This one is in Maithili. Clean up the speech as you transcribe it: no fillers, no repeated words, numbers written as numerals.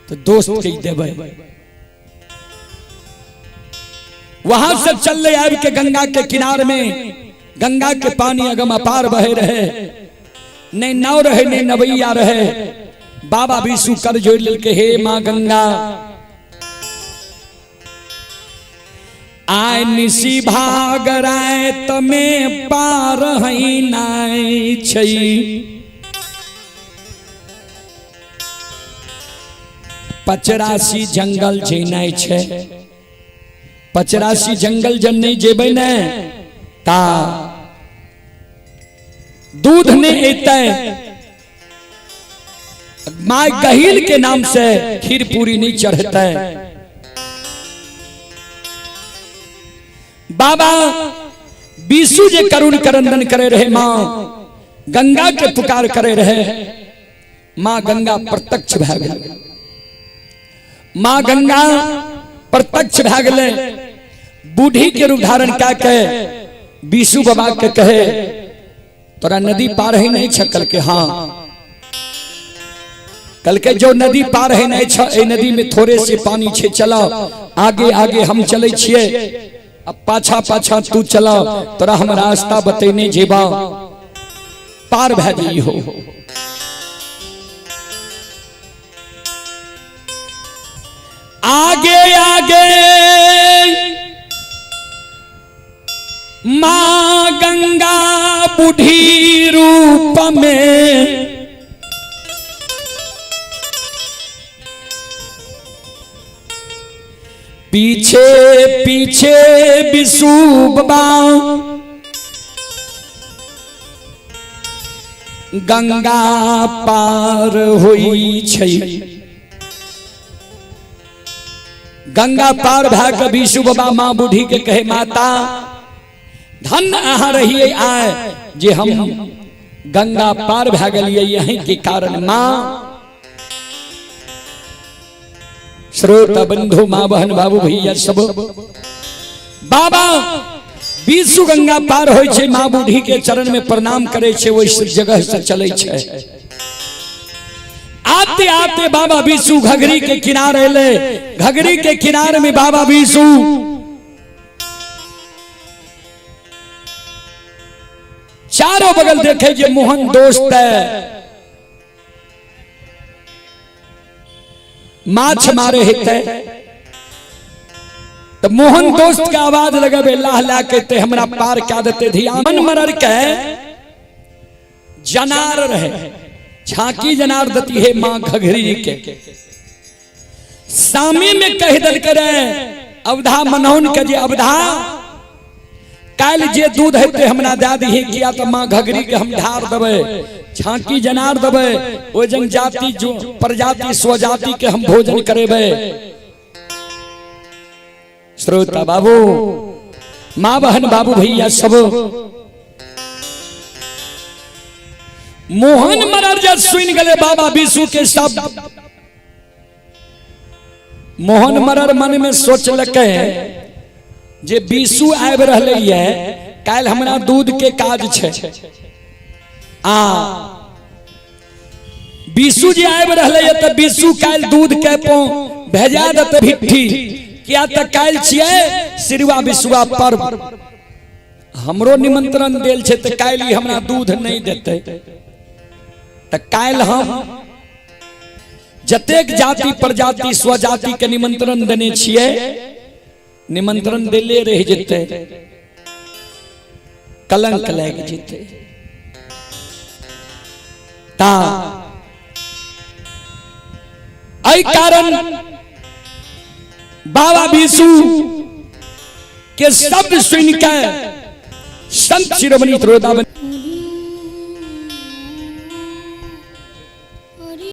तो दोस्त के देबै। वहां से चलले आबि के गंगा के किनार में, गंगा के पानी अगम अपार बहे रहे, नहीं नाव रहे नहीं नवैया रहे। बाबा विशु कर जोड़ लेलके, हे माँ गंगा, आय निशी भाग रात में पार है नाय छै। 85 जंगल जेनाइ छै, 85 जंगल जन नहीं जेबै ने ता दूध नहीं एतै, माय गहील के नाम से खीर पूरी नहीं चढ़तै। बाबा बीसू जे करुण करंदन करे रहे, मां गंगा के पुकार करे रहे, मां गंगा प्रत्यक्ष भए गेल, मां गंगा प्रत्यक्ष भए गेलै। बूढ़ी के रूप धारण कए के बीसू बाबा के कहे, तोरा नदी पार है नहीं छ? कल के हाँ। कल के जो नदी पार है नहीं छ, ए नदी में थोड़े से पानी छे, चला आगे आगे हम चले छिए, अब पाछा पाछा तू चला, तोरा हम रास्ता बतेने जेबा, पार भए जई हो। आगे आगे माँ गंगा बूढ़ी रूप में, पीछे पीछे विशु बाबा गंगा पार हुई छै। गंगा पार भए के विशु बाबा माँ बूढ़ी के कहे, माता धन अहाँ रहिए आए जे हम गंगा पार भए गेलिए यहीं के कारण माँ। श्रोता बंधु माँ बहन बाबू भैया सब, बाबा विशु गंगा पार होइ छै, माँ बूढ़ी के चरण में प्रणाम करे छै, ओहि जगह से चले छै। आते आते बाबा विशु घघरी के किनारे एले, घघरी के किनारे में बाबा विशु चारों बगल देखे जे मोहन दोस्त है माछ मारे हेतै, तो मोहन दोस्त के आवाज लगेबे लाह ला के ते हमरा पार क्या देते। ध्यान मरर के जनार रहे, झांकी जनार देती है मां घघरी के। सामी में कह दल करे अवधा मनौन के जे अवधा काल्हि जे दूध हेतै हमरा दए दीही, किया तऽ माँ घघरी के हम ढार देबै, झांकी जनार देबै, ओहि जन जाति जो प्रजाति स्वजाति के हम भोजन करेबै। श्रोता बाबू माँ बहन बाबू भैया सब, मोहन मरर जब सुन गले बाबा विशु के सब, मोहन मरर मन में सोचलकै जे विशु आबि रहलै ये, काल्हि हमरा दूध के काज छै, आ विशु जे आबि रहलै ये तऽ विशु काल्हि दूध के भेजा देतै भिट्ठी, किया तऽ काल्हि छियै सिरुआ बिसुआ पर्व, हमरो निमंत्रण देल छै, तऽ काल्हि हमरा दूध नहि देतै, तऽ काल्हि हम जतेक जाति प्रजाति स्वजाति के निमंत्रण देने छियै, निमंत्रण देले रहि जेतै, कलंक लागि जेतै। ता एहि कारण बाबा विशु के शब्द सुनि के संत शिरोमणि त्रोदावन